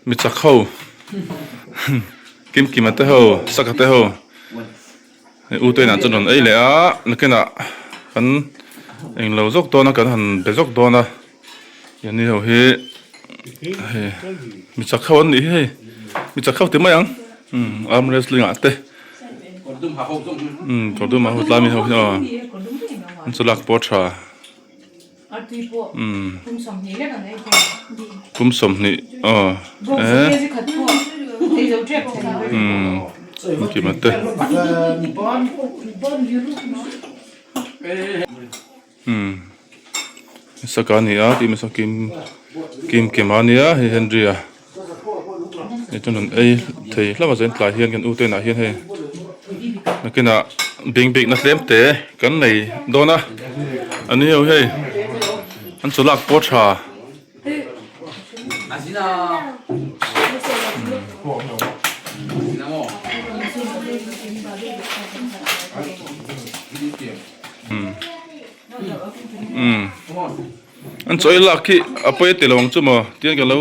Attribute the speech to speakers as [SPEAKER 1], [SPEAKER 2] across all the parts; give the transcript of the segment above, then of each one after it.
[SPEAKER 1] Mi chak ho Kimkima te ho Saka te ho hei u te inah chuan rawn ei leh a nakinah kan englo zawk dawn a kan han be zawk dawn a yani ho hi hei mi chak ho an nih hi hei mi chak ho ti mai ang umm arm wrestling ah te umm kawr dum ha ho tlai mi ho hi aw an chu lak pawh a tha. Umm kum 20 aw eh umm engkim a te umm saka a ni a tih hmasa kim kim kim a nia hei Henry a hei chuan an ei thei hlauh a zain tlai hian kan u te inah hian hei nakinah beng bikna tlem te kan nei dawn a a ni ho hei an chaw lak pawh a tha. An chaw ei lak khi a pawi a ti lo ang chu maw tihian ka lo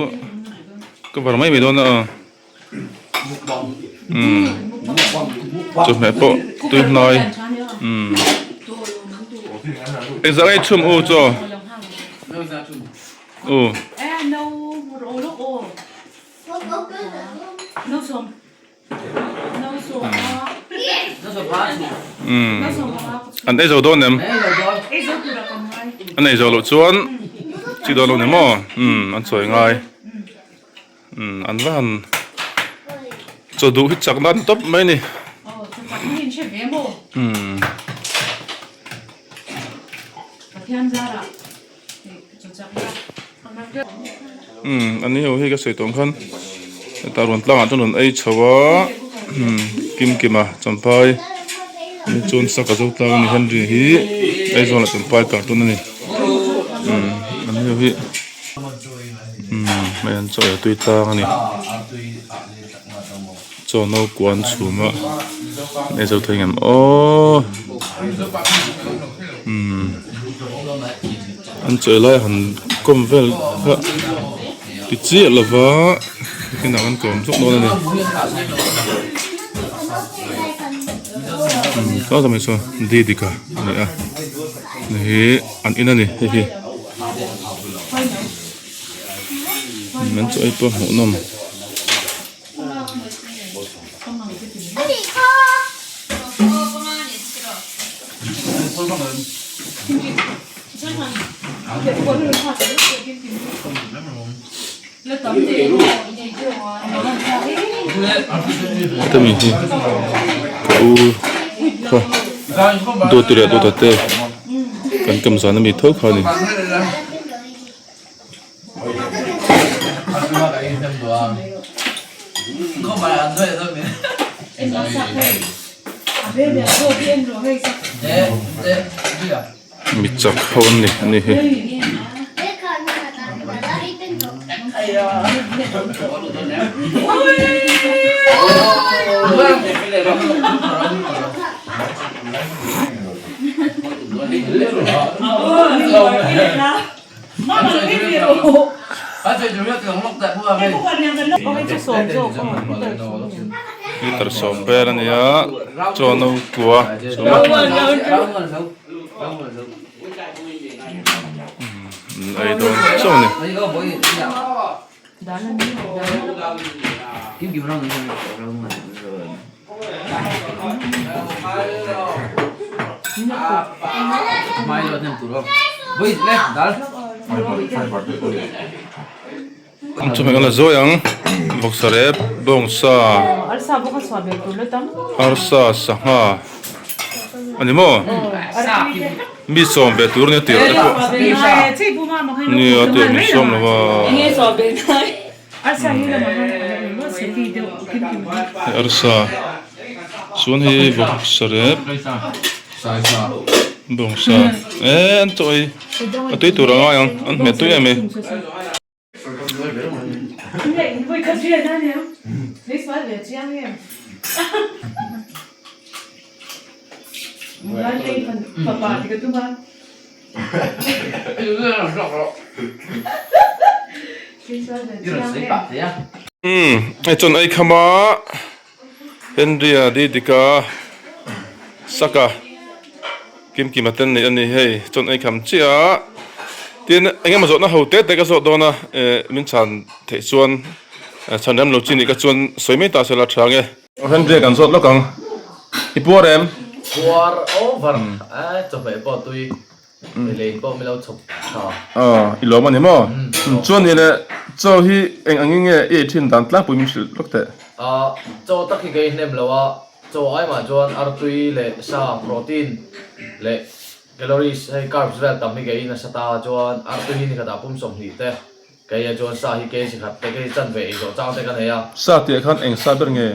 [SPEAKER 1] cover mai mai dawn a aw umm chawhmeh pawh tui hnai umm engzah nge chhum u chaw u. Umm an ei zo dawn em? An ei zo loh chuan chi dawn lo ni maw? Umm an sawi ngai umm an va han chaw duh hi chak nan tawp mai ni umm. Umm ani ho hi ka sawi tawh ang khan hetah rawn tlangah chuan rawn ei chho a umm kim kim a champhai ni chuan saka zo tlang a ni Henry hi Aizawl ah champhai cartoon a ni umm ani ho hi umm hei an chaw ei tui tlang a ni chaw no kuan chhum a an ei zo thei ngem aww umm an chaw ei lai han kawm vel kha ti chiah lova nakinah kan kawm zawk dawn a ni umm tlai tak mai sawn Didika a ni a hei hi an in a ni hei hi an chaw ei pawh hmuhnawm. Hemi hi ka u kha dawt leh dawt te kan kam zan ami tho kha a ni. Mi chak ho an ni a ni hi. Liter sawm vel a nia chaw no tlua chhum a umm ei dawn chauh a ni. Chawhmeh kan la zawi ang vawksa rep bawngsa arsa sangha a ni maw mi sawm ve tur a nia tirh te pawh nia tirh min sawm lo va. Arsa chuan hei vawksa rep bawngsa eh an chaw ei a tui tur a ngai ang an hmeh tui em e. Umm hei chuan ei kham a Henry-a Didika Saka Kimkima te an nei a ni hei chuan ei kham chiah a tin eng emaw zawhna ho te te ka zawh dawn a eh min chhan theih chuan chhan rem lo chi nih ka chuan sawi mai ta se la tha ang e. Henry-a kan zawt lawk ang i puar em?
[SPEAKER 2] Puar over a chawhmeh pawh tui. Lei pawh milo chhawp tha.
[SPEAKER 1] Aw, i lawm a ni maw? Chuan ni le, chaw hi eng angin nge i ei thin dan tlangpui min hrilh lawk teh?
[SPEAKER 2] Chaw tak hi ka ei hnem lo a, chaw ai mah chuan artui leh sa, protein leh calories hei carbs vel tam hi ka ei nasa ta chuan artui hi nikhatah pum 20 te ka ei a chuan sa hi kg khat te kg chanve ei zawh chang te ka nei a.
[SPEAKER 1] Sa tih ah khan eng sa ber nge?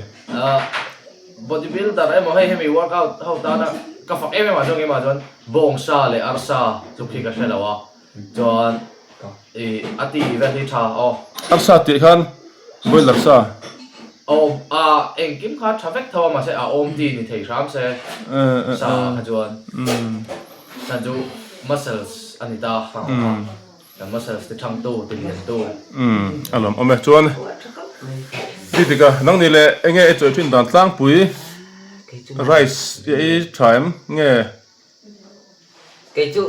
[SPEAKER 2] Body builder emaw hei hemi workout ho tana ka fak em em ah chuan keimah chuan bawngsa leh arsa tluk hi ka hre lo a chuan ih a ti vel hi tha aw.
[SPEAKER 1] Arsa tih khan boiler sa.
[SPEAKER 2] Aw a engkim kha tha vek tho a mahse a awm ti ni thei hram se sa ah kha chuan chhan chu muscles a ni ta. Kan muscles ti thangtu, ti liantu.
[SPEAKER 1] Umm, a lawm awm e. Chuan, Didika, nang ni leh enge i chawi thin dan tlangpui rice i ei tha em nge?
[SPEAKER 3] Kei chu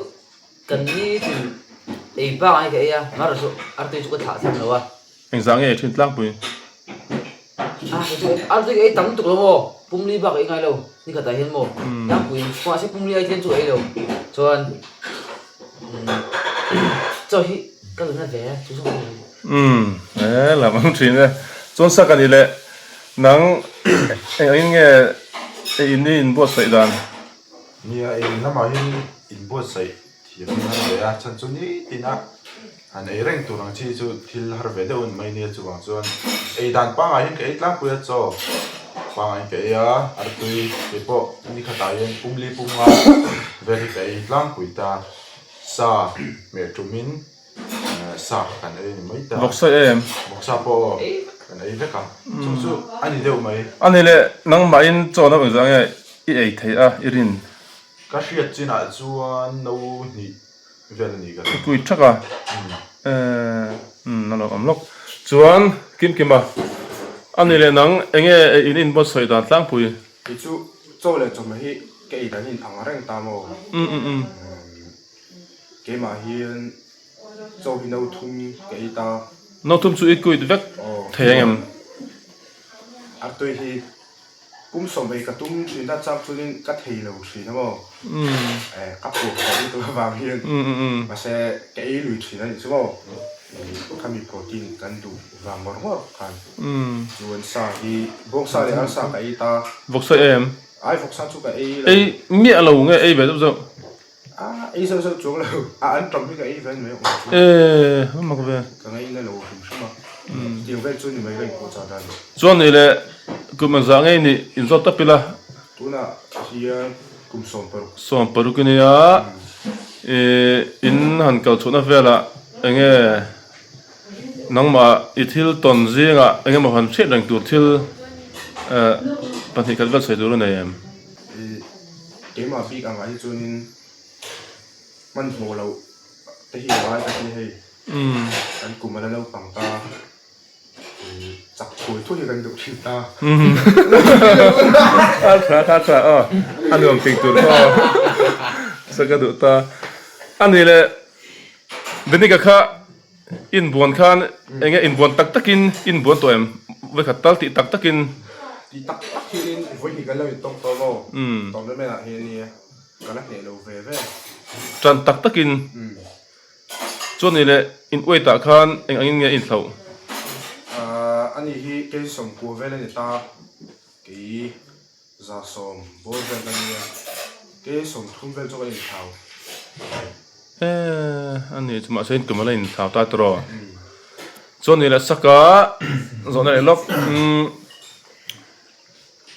[SPEAKER 3] kan ni tin ei bak ang hi ka ei a, mahrawh chu artui chu ka thlah tham lo a.
[SPEAKER 1] Engzah nge ei thin tlangpui?
[SPEAKER 3] Ah, kei chu artui ka ei tam lutuk lo maw, pumli bak ka ei ngai lo, ni khatah hian maw tlangpui mahse pumli ai hian chu ka ei lo. Chuan. Chaw hi ka la na ve a chu zawng hi.
[SPEAKER 1] Umm e lam ang thin e. Chuan sak a ni le nang eng angin nge ei in i inbuatsaih dan?
[SPEAKER 4] Nia ei in lamah hian inbuatsaih thiam in har ve a, chhan chu nitin a han ei reng tur ang chi chu thil har ve deuh a ni mai nia chuvang chuan ei dan pangngai hian ka ei tlangpui a chaw pangngai ka ei a artui keipawh ni khatah hian pumli pumnga vel hi ka ei tlangpui ta sa hmeh tumin sa kha kan ei a ni mai ta
[SPEAKER 1] Vawksa em?
[SPEAKER 4] Vawksa pawh aw kan ei vek a chung chu a ni deuh mai.
[SPEAKER 1] A ni leh nangmahin chaw no engzah nge i ei thei a i rin?
[SPEAKER 4] Ka hriat chinah chuan no hnih vel a ni ka ring.
[SPEAKER 1] Pui thak a umm a lo awm lawk. Chuan Kimkima a ni leh nang enge in inbuatsawi dan tlangpui?
[SPEAKER 5] Kei chu chaw leh chawhmeh hi ka ei dan in ang reng ta maw? Umm keimah hian chaw hi no thum ka ei ta.
[SPEAKER 1] No thum chu i quit vek thei ang em?
[SPEAKER 5] Artui hi Kum 70 ka tum thin a chang chuanin ka thei lo thin a maw? Ka puak tawh lutuk avang hian mahse ka ei lui thin a nih chu maw? Khami protein kan duh vang ngawr ngawr khan chuan sa hi bawngsa leh arsa ka ei ta.
[SPEAKER 1] Vawksa em?
[SPEAKER 5] Ai vawksa chu ka ei lo.
[SPEAKER 1] Ei miah lo nge ei ve zauh zauh?
[SPEAKER 5] A ei zauh zauh chuang lo, a an ṭawm hi ka ei ve mai awm chu.
[SPEAKER 1] Ee, a mak ve.
[SPEAKER 5] Ka ngaina lo hrim hrim a, tiang vel chu ni mai ka inpawh chah dan.
[SPEAKER 1] Chuan ni le, kum engzah ngei nih inzawt tawp ila.
[SPEAKER 5] Tunah hian kum 16.
[SPEAKER 1] 16 i nia, i in han kal chhuahna velah enge nangmah i thil tawn zingah eng emaw han hriat reng tur thil pahnih khat vel sawi tur a nei em?
[SPEAKER 5] I keimah bik angah hi chuanin hmanhmawh loh te hi a ngai ka ti hei. Kan kum a la naupang ta i chak thui thui hi kan duh thin ta.
[SPEAKER 1] A tha tha tha aw a nuam thei tur aw sa ka duh ta. A ni le Benika kha Inbuan khan eng nge inbuan tak takin inbuan tawh em? Vawikhat tal tih tak takin.
[SPEAKER 5] Tih tak tak hianin vawihnih kan lo intawk tawh maw? Tournament ah hian nia ka la hneh lo ve ve.
[SPEAKER 1] Tan tak takin. Chuan ni leh in weight ah khan eng angin nge inthlauh?
[SPEAKER 5] Ani hi kei 90 vel a ni ta, kei 110 bawr vel ka nia, kei 30 vel chu ka inthlau.
[SPEAKER 1] Eh, a ni chu mahse tum ala inthlau ta tawh rawh. Chuan ni leh saka zawhna leh lawk umm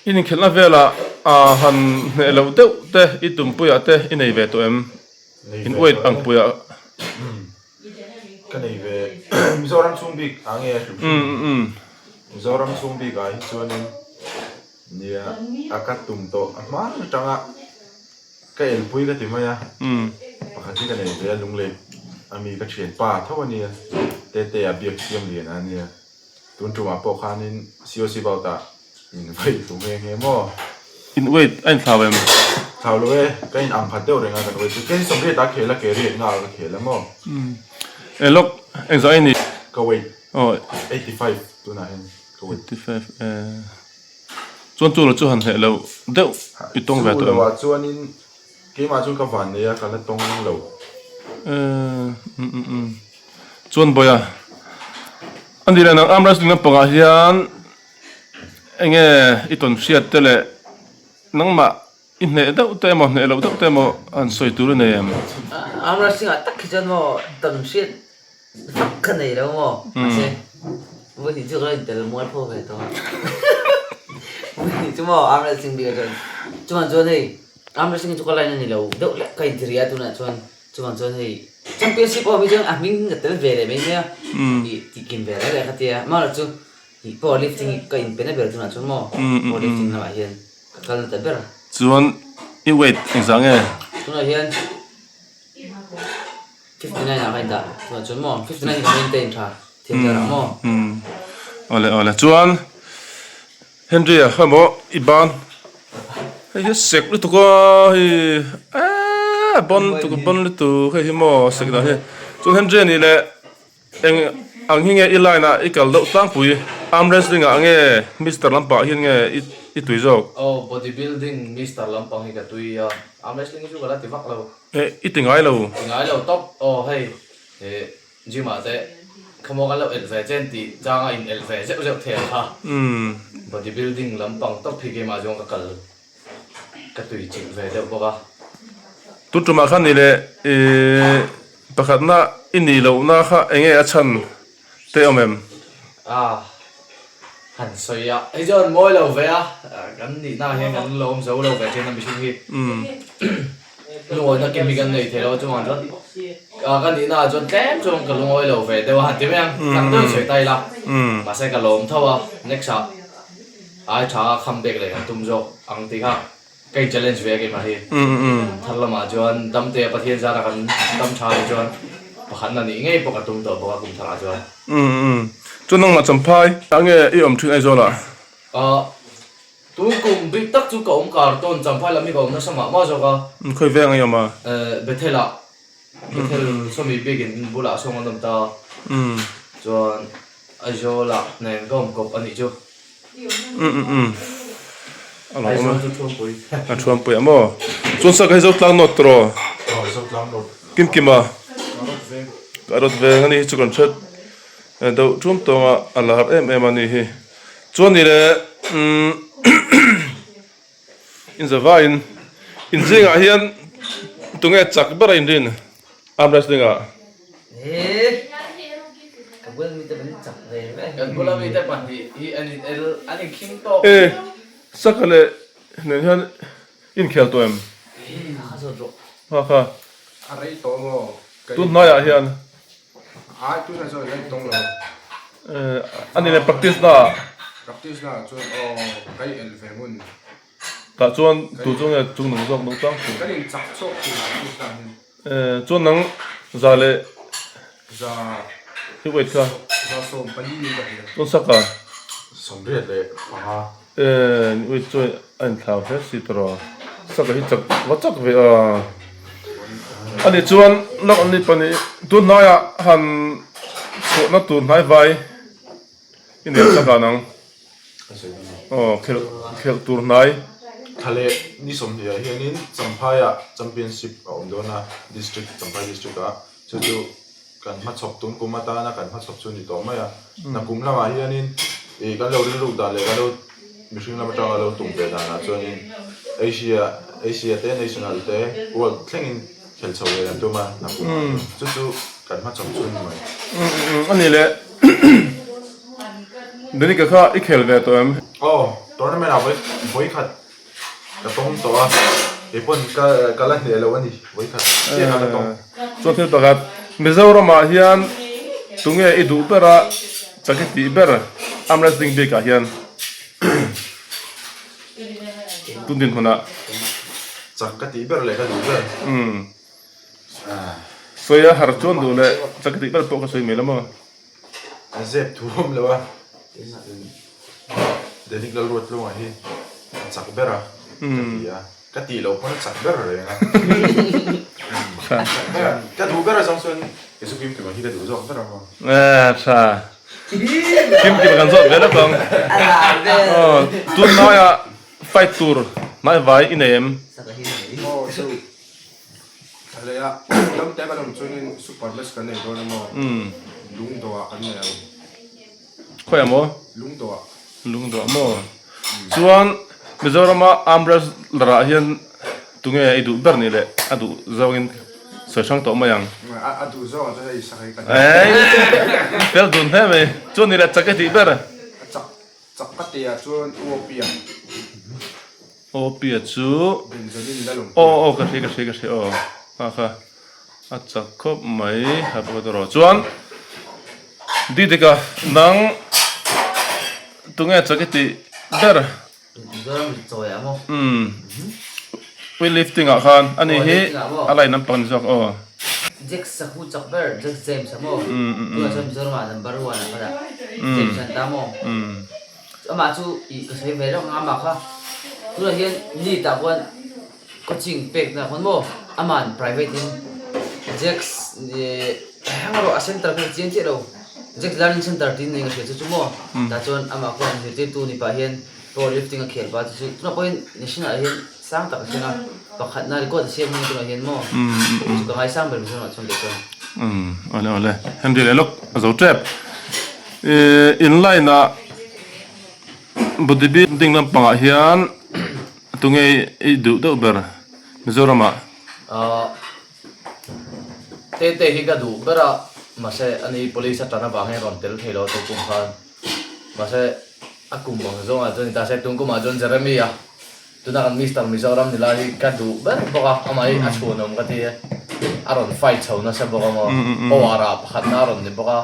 [SPEAKER 1] in inkhelhna velah ah han hneh loh deuh te i tumpuiah te i nei ve tawh em? In weight ang puiah.
[SPEAKER 4] Ka nei ve Mizoram chhung bik ah nge hrim hrim Mizoram chhung bik ah hi chuanin nia a ka tum tawh a hma atanga Ka elpui ka ti mai a, pakhat hi ka nei ve a, Lunglei ami ka thianpa tho a nia, Tetea biak siam lian a nia. Tun tumah pawh khanin COC bout ah min vaih hlu nghe nghe maw?
[SPEAKER 1] In weight a inthlau em?
[SPEAKER 4] Thlau lo e, ka in ang khat deuh reng a kan weight chu. Kei sawmriat ah khel a ke riat nga ka khel a maw?
[SPEAKER 1] E lawk, engzah i ni?
[SPEAKER 4] Ka weight 85 tunah hian ka weight.
[SPEAKER 1] 85 e. Chuan chu lo chu han hleh loh deuh i tawng ve tawh em?
[SPEAKER 4] Chu lo ah chuanin Keimah chuan ka van nei a, ka la tawng lo.
[SPEAKER 1] Umm chuan Bawia, a ni leh nang arm wrestling lampangah hian enge i tawn hriat te leh nangmah i hneh deuh te emaw hneh loh deuh te emaw han sawi tur i nei em?
[SPEAKER 3] Arm wrestling ah tak hi chuan maw tawn hriat Fak ka nei lo maw? Mahse, vawi hnih chu ka lo intel mual pho ve tawh a. Vawi hnih chu maw arm wrestling bik ah chuan. Chuvang chuan hei arm wrestling hi chu ka line a ni lo deuh lek ka inti rih a tunah chuan. Chuvang chuan hei championship awm hi chuan a hming ka tel ve leh mai mai a. Ih tih kim ve reng reng ka tia. Amaherawhchu chu ih power lifting hi ka inpe na ber tunah chuan maw power lifting lamah hian ka kal na ta ber.
[SPEAKER 1] Chuan i weight engzah nge?
[SPEAKER 3] Tunah hian. 59 ah ka indah chuan chuan maw 59 hi ka maintain tha thiam zel ang maw
[SPEAKER 1] awle awle chuan Henry a kha maw i ban hei hi sek lutuk a hei eee bon lutuk bon lutuk hei hi maw sek dan hi chuan Henry a nih leh eng ang hi nge i line ah i kal deuh tlangpui arm wrestling ah nge mister lampang ah hian nge i tui zawk
[SPEAKER 2] aw body building mister lampang hi ka tui a arm wrestling hi chu ka la ti vak lo.
[SPEAKER 1] Eh i ti ngai lo.
[SPEAKER 2] Ti ngai lo tawp aw hei eh gym ah te khawmaw kan lo elh ve chen tih changa in elh ve zeuh zeuh thei ang kha. Body building lampang tawp hi keimah chuan ka kal ka tui chilh ve deuh bawk a.
[SPEAKER 1] Tun tumah khan ni leh eh pakhatna i nih lohna kha enge a chhan Te awm em?
[SPEAKER 2] A han sawi a, hei chuan mawi lo ve a, kan nihna ah hian kan lo awm zo lo ve thin a mihring hi. Lungawina kim hi kan nei thei lo a chungah chuan ka nihna ah chuan tlem chuan ka lungawi lo ve deuh a han ti mai ang, tlang deuhin sawi ta ila, mahse ka lawm tho a, next ah ai tha a comeback leh kan tum zawk ang tih kha. Ka in challenge ve a keimah hi. Thar lamah chuan damte a Pathian zara kan dam tha hi chuan pakhatna nih ngei pawh ka tum tawh bawk a kum tharah chuan.
[SPEAKER 1] Chuan nangmah Champhai ah nge i awm thin Aizawl ah?
[SPEAKER 2] Tun kum bik tak chu ka awm kar tawn Champhai lam hi ka awm nasa mah mah zawk a.
[SPEAKER 1] Khawi veng a i awm a?
[SPEAKER 2] Bethel ah Bethel sawmi bikin bulah sawng an awm ta chuan Aizawl ah nen ka awm kawp a nih chu. Aizawl chu Thuampui.
[SPEAKER 1] A Thuampui ah maw? Chuan sir ka hi Zotlang North tawh
[SPEAKER 4] Aw Zotlang North.
[SPEAKER 1] Kimkima. Ka rawt veng a nih hi chu kan hret deuh ṭum tawng a a lar em em a nih hi. Chuan ni leh umm Inzavaiin inzingah hian tunge chak ber a inrin arm wrestling ah? E Saka leh nen hian inkhel tawh em? Ha kha. Tun hnaiah hian.
[SPEAKER 5] Ai tunah chuan ila intawng lo.
[SPEAKER 1] Eh ani leh practice na ah.
[SPEAKER 5] Practice na ah chuan aw ka i elh ve ngun.
[SPEAKER 1] Tah chuan tu chu nge chung nung zawk nung tlang thin.
[SPEAKER 5] Kan in chak chawk thin practice na ah hian.
[SPEAKER 1] Eh chuan nang za leh.
[SPEAKER 5] Za.
[SPEAKER 1] I wait kha.
[SPEAKER 5] Za 14 in ka hria.
[SPEAKER 1] Chuan saka.
[SPEAKER 4] 80 leh panga.
[SPEAKER 1] Eh ni wait chuan a inthlau hle si tawh a. Saka hi chak va chak ve a. Ani chuan lak an ni pahnih tun hnaiah han chhuahna tur hnai vai i nei chak an ang. Aw khelh khelh tur hnai.
[SPEAKER 4] Thla leh ni 20 ah hianin Champhaiah Championship a awm dawn a, District Champhai District ah chu chu Kan hmachhawp tun kum atana kan hmachhawp chu a ni tawh mai a. Nakum lamah hianin ih kan lo rilruk dan leh kan lo mihring lam atanga lo tum ve danah chuanin Asia Asia te National te World thlengin khel chho ve kan tum a nakum ah hian chu chu kan hmachhawp chu a ni mai.
[SPEAKER 1] A ni leh Danica kha i khel ve tawh em?
[SPEAKER 4] Aw tournament ah vawi vawikhat Ka tawng tawh a, kei pawn ka ka la hneh lo a ni, vawikhat chiah ka la tawng.
[SPEAKER 1] Chuan thil pakhat, Mizoramah hian tunge i duh ber a, chak i tih ber arm wrestling bikah hian tun dinhmunah?
[SPEAKER 4] Chak ka tih ber leh ka duh ber.
[SPEAKER 1] Umm. Sawi a har chuan duh leh chak i tih ber pawh ka sawi mai lo maw?
[SPEAKER 4] A zep thu awm lo a. Denic Lalruatlunga hi a chak ber a ka ti a, ka tih loh pawn a chak ber reng a. Ka duh ber a zawng chuan kei chu Kimkima hi ka duh zawk ber ang aw.
[SPEAKER 1] Eh tha. Kimkima kan zawt ve lawk ang. Aw tunlaia fight tur hnaivai i nei em?
[SPEAKER 5] Aw chu Thla leh a lam te kan awm chuanin super match kan nei dawn a maw? Lungdawhah kan nei ang.
[SPEAKER 1] Khawiah maw?
[SPEAKER 5] Lungdawhah.
[SPEAKER 1] Lungdawhah maw? Chuan Mizorama arm wrestler ah hian tunge i duh ber nih leh a duh zawngin sawi hrang tawh mai ang.
[SPEAKER 5] A duh zawngah chuan hei sak hi ka duh.
[SPEAKER 1] Eii fel dun hle mai. Chuan nih leh chak i tih ber?
[SPEAKER 5] A chak chak ka tih ah chuan U Opia.
[SPEAKER 1] Opia chu
[SPEAKER 5] Benjamin Lalawm
[SPEAKER 1] aw aw ka hria ka hria ka hria aw kha kha a chak khawp mai ha pakhat erawh chuan Didika nang tunge chak i tih ber
[SPEAKER 3] Mizoram ri chawi ah maw
[SPEAKER 1] umm weight lifting ah khan ani hi a line lampang ni zawk aw.
[SPEAKER 3] Jack Sahu chak ber Jack James a maw tunah chuan Mizoram ah number one ah kha dah James an ta maw. Amah chu ih ka sawi ve reuh ang a, amah kha tunah hian NEET ah khuan coaching pek na khuan maw aman private in Jack's ih eng erawh a center kha chiang chiah lo Jack's learning center tiin eng a hria chu chu maw tah chuan amah khuan zirtirtu ni pah hian power lifting a khel pah chu chu tunah pawhin national ah hian sang tak a thleng a pakhatna record a siam hi tunah hian maw chu ka ngaisang ber Mizoramah chuan kei chuan.
[SPEAKER 1] Umm awle awle Henry leh lawk a zo tep. Ihh in line ah body building lampangah hian tunge i duh deuh ber Mizoram ah.
[SPEAKER 2] Ahh Tete hi ka duh ber a mahse ani police a tan avang hian rawn tel thei lo a kum khan mahse a kum ang zawngah chuan ni ta se tun kumah chuan Jeremy a tuna kan Mister Mizoram ni lai hi ka duh ber bawk a amah hi a chhuanawm ka ti e a rawn fight chho nasa bawk a maw power ah pakhatna a rawn ni bawk a.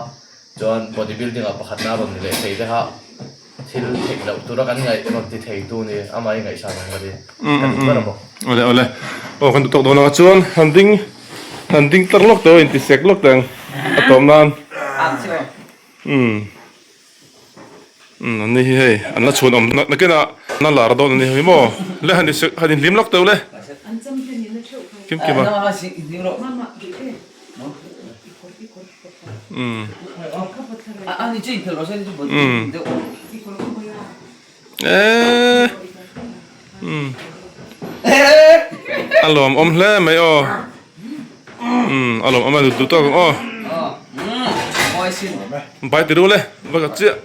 [SPEAKER 2] Chuan body building ah pakhatna rawn ni leh thei te kha thil theih loh tura kan ngaih rawn ti thei tu ni amah hi ngaihsan ang ka ti ka duh ber a bawk.
[SPEAKER 1] Awle awle aw kan duh tawk dawn ang a chuan han ding han ding tlar lawk teh aw inti sek lawk teh ang a tawp nan umm umm an ni hi hei an la chhuan awm nakinah na lar dawn an ni hi maw le han in han inhlim lawk teh u le kim kim a. A lawmawm hle mai aw a lawmawm a duh tawk ang aw bai ti ru le va ka chiah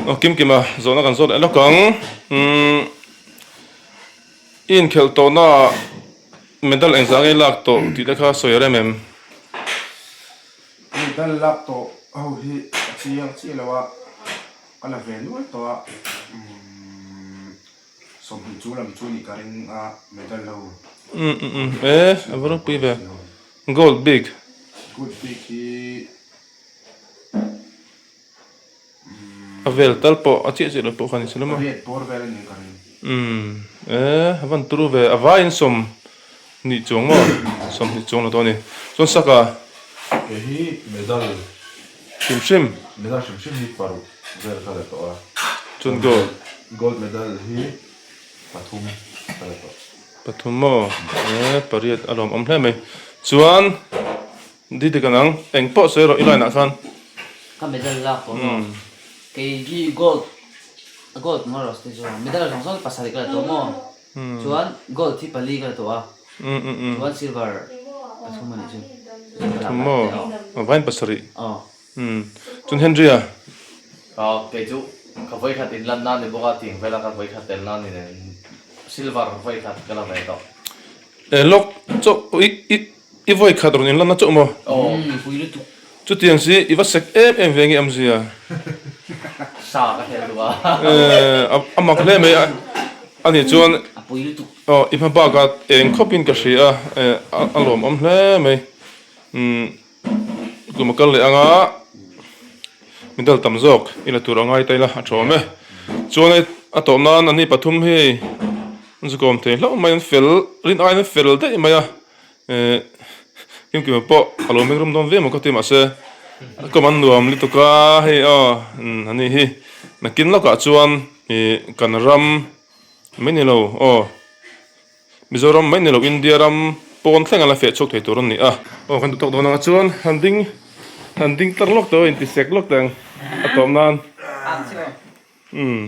[SPEAKER 1] aw kim kima zawhna kan zawt leh lawk ang I inkhelh tawhnaah medal engzah nge lak tawh tih te kha sawi a rem em?
[SPEAKER 5] Medal lak tawh ho hi a chiang chiah lo a, ka la ve nual tawh a, umm 20 chu lam chu nih ka ring a medal ho.
[SPEAKER 1] Umm umm umm e a va ropui ve, gold bik.
[SPEAKER 5] Gold bik hi.
[SPEAKER 1] A vel tal pawh a chiah chiah lo pawh kha ni se lawm a.
[SPEAKER 5] Pariat bawr vel a ni ka ring.
[SPEAKER 1] Umm e a van turu ve a vaiin 20 chuang maw 20 chuang lo tawh a ni chuan saka.
[SPEAKER 4] Kei hi medal
[SPEAKER 1] hrim hrim.
[SPEAKER 4] Medal hrim hrim hi paruk vel ka la tawh a.
[SPEAKER 1] Chuan gold.
[SPEAKER 4] Gold medal hi pathum ka la tawh.
[SPEAKER 1] Pathum maw e pariat a lawmawm hle mai chuan. Didi ka nang, eng pawh sawi rawh i line ah khan.
[SPEAKER 3] Ka medal lak tawh maw? Kei hi gold, gold maw rawh te chuan medal zawng zawng hi pasarih ka la tawh maw? Chuan gold hi pali ka la tawh a, chuan silver pathum a nih chu.
[SPEAKER 1] Pathum maw? A vain pasarih. Chuan Henry-a?
[SPEAKER 2] Kei chu ka vawikhat inlan na ni bawk a, ting vela ka vawikhat tel na ni nen silver vawikhat ka la ve tawh.
[SPEAKER 1] Lawk chauh i i. I vawi khat rawn inlan na chauh maw?
[SPEAKER 3] Pui lutuk.
[SPEAKER 1] Chutiang si i va sek em em ve nge awmzia?
[SPEAKER 2] Sa ka hel duh a.
[SPEAKER 1] A mak hle mai a, ani chuan
[SPEAKER 3] A pui lutuk.
[SPEAKER 1] Aw i hma bakah eng khawpin ka hria a, a lawmawm hle mai. Umm kum a kal leh anga medal tam zawk i la tur a ngai ta ila a tha awm e. Chuan hei a tawp nan ani pathum hi an zukawm thei hlauh mai an fel rin aiin an fel daih mai a. Ehh Kimkima pawh a lo meng rum dawn viau maw ka ti mahse. Kawm an nuam lutuk a hei aw ani hi nakin lawkah chuan ih kan ram mai ni lo aw Mizoram mai ni lo India ram pawn thleng a la feh chhuak thei tur a ni a. Aw kan duh tawk dawn anga chuan han ding han ding tlar lawk tawh a inti sek lawk teh ang a tawp nan umm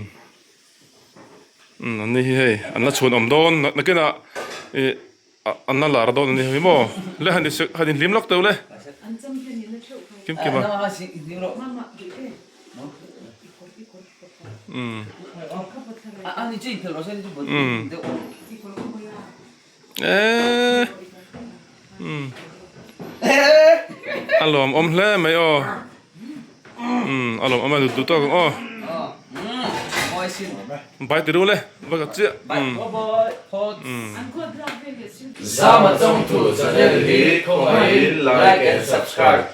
[SPEAKER 1] umm an ni hi hei an la chhuan awm dawn nakinah ih An la lar dawn a ni hei maw? Le han han inhlim lawk teuh le. Kim kim a. Umm. Umm. Eee. Umm. A lawm awm hle mai aw. Umm a lawm awm a duh tawk ang aw. Bai ti ru le va ka chiah. Umm.
[SPEAKER 2] Zama Chawngthu channel hi khawngaihin like and subscribe.